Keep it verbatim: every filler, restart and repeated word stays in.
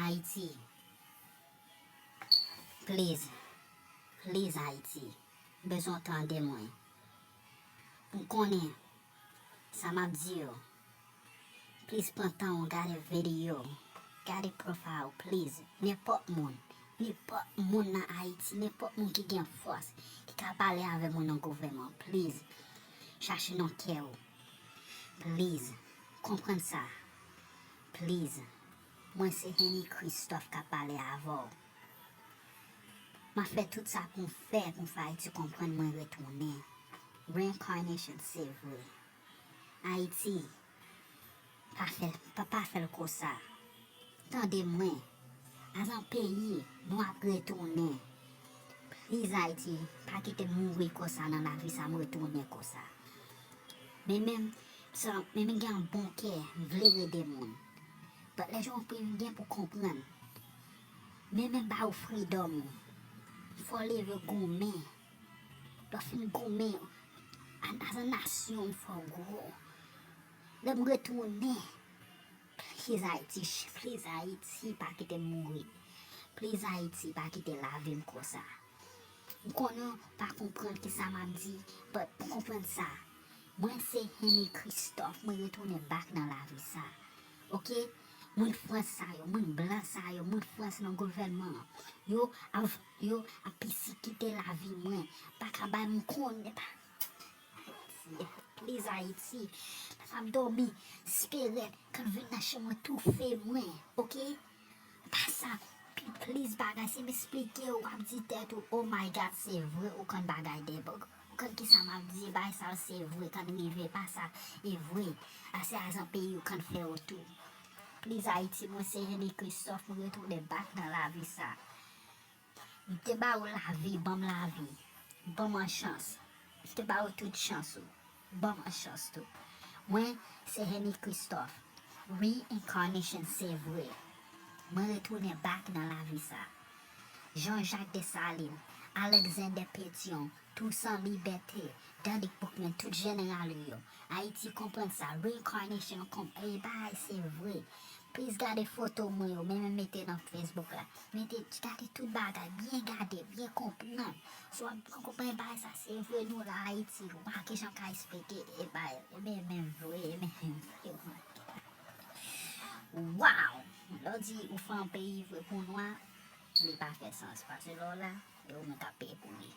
Ayiti, please, please Ayiti, m bezwen w tande mwen. M konnen sa m ap di yo. Please pran tan w gade videyo, gade profile, please. Nenpòt moun, nenpòt moun nan Ayiti, nenpòt moun ki gen fòs, ki ka pale avè moun nan gouvènman, please. Chache nan kè w. Please, konprann sa. Please. Mwen se Henny Christophe k ap pale avè w. M ap fè tout sa pou m fè, pou m fè Ayiti konprann mwen retounen. Reincarnation, se vre. Ayiti, pa fè, pa, pa fè l konsa. Tande mwen. Azan peyi, nou ap retounen. Please Ayiti, pa kite m mouri konsa nan lavi sa, m retounen konsa. Men menm, sa, men menm gen yon bon kè, m vle ede moun. But lè jan w gen pou konprann. Men menm ba ou freedom ou. Fò w leve goumen. Lè w fin goumen, an, azan nasyon w fò w gwo. Lè m retounen, please Ayiti, please Ayiti, pa kite m mouri. Please Ayiti, pa kite lavi m konsa. M konnen w pa konprann kisa m ap di, but pou konprann sa, mwen se Henny Christophe, mwen retounen back nan lavi sa. Oke? Moun Frans sa yo, moun blan sa yo, moun Frans nan gouvènman an, yo ap, yo ap pisikite lavi mwen. Pa ka bay m konnen, pa, Ayiti, please Ayiti. Lè m ap dòmi, sperèt konn vin nan chanm mwen toufe mwen, oke? Pa sa, pi plis bagay, si m esplike w, w ap di tèt ou, "Oh my God, se vre, ou konn bagay de bòg." Ou konn kisa m ap di, bagay sa yo se vre, konn rive, pa sa, e vre. Ase azan peyi ou konn fè w tou. Please Ayiti, mwen se Henny Christophe, mwen retounen back nan lavi sa. M te ba ou lavi, ban m lavi. Ban m yon chans. M te ba ou tout chans ou. Ban m yon chans tou. Mwen, se Henny Christophe. Reincarnation, se vre. Mwen retounen back nan lavi sa. Jean-Jacques Dessalines, Alexander Pétion, Toussaint Louverture, Danick Boukman, tout jeneral yo. Ayiti konprann sa. Reincarnation, konp-, e bagay se vre. Please gade foto mwen yo, men, men mete nan Facebook la. Mete, gade tout bagay, byen gade, byen konprann. Si w ap byen konprann bagay sa, se vre nou la Ayiti. Ou pa gen jan ka esplike e bagay, e men, men vre, e men vre. Wow! Lè w di ou fè yon peyi vre pou nwa, li pa fè sans. Paske lè w la, e ou menm k ap peye pou li.